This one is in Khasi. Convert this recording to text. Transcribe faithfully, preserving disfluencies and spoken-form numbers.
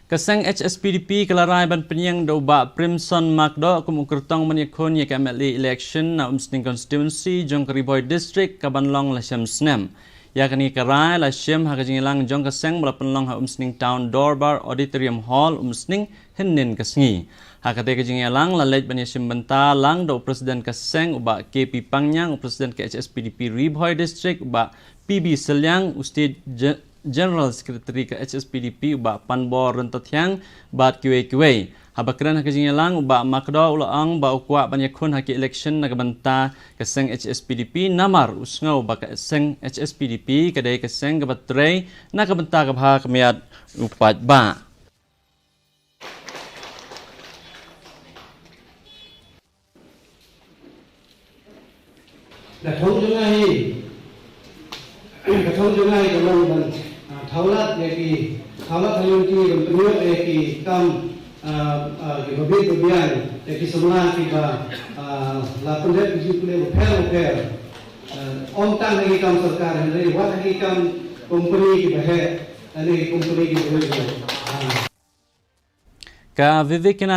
Ka seng H S P D P ka la rai ban pynïeng da u Bah Primson Makdoh kum u kyrtong ban ïakhun ïa ka M L A election na Umsning constituency jong ka Ri Bhoi District ka ban long la shem snem. Ïa kane ka rai la shim ha ka jingïalang jong ka seng ba la pynlong ha Umsning Town Dorbar Auditorium Hall, Umsning, hynnin ka sngi. Ha kata ka jingïalang la leit ban ïashim bynta lang da u President ka seng u Bah K P Pangñiang, u President ka H S P D P Ri Bhoi District u Bah P B Sylliang, u State Ge-, General Secretary ka H S P D P u Bah Panbor Ryntathiang bad kiwei kiwei. Haba kren ha ka jingïalang u Bah Makdoh u la ong ba u kwah ban ïakhun ha ki election na ka bynta ka seng H S P D P namar u sngew ba ka seng H S P D P ka dei ka seng kaba trei na ka bynta ka bha ka miat u paidbah. Ka thong jong nga hi, ka thong jong nga hi ka long ban, ah, thawlat ïa ki, thawlat ha ïing ki ban pynïoh ïa ki kam, ah, ah, ki ba bit ba biang ïa ki samla kiba, ah, la pyndep ki jingpule bapher bapher. Ah, ym tang ha ki kam sorkar hynrei wat ha ki kam company kiba heh, lane ki company kiba heh. Ah. Ka Vivekananda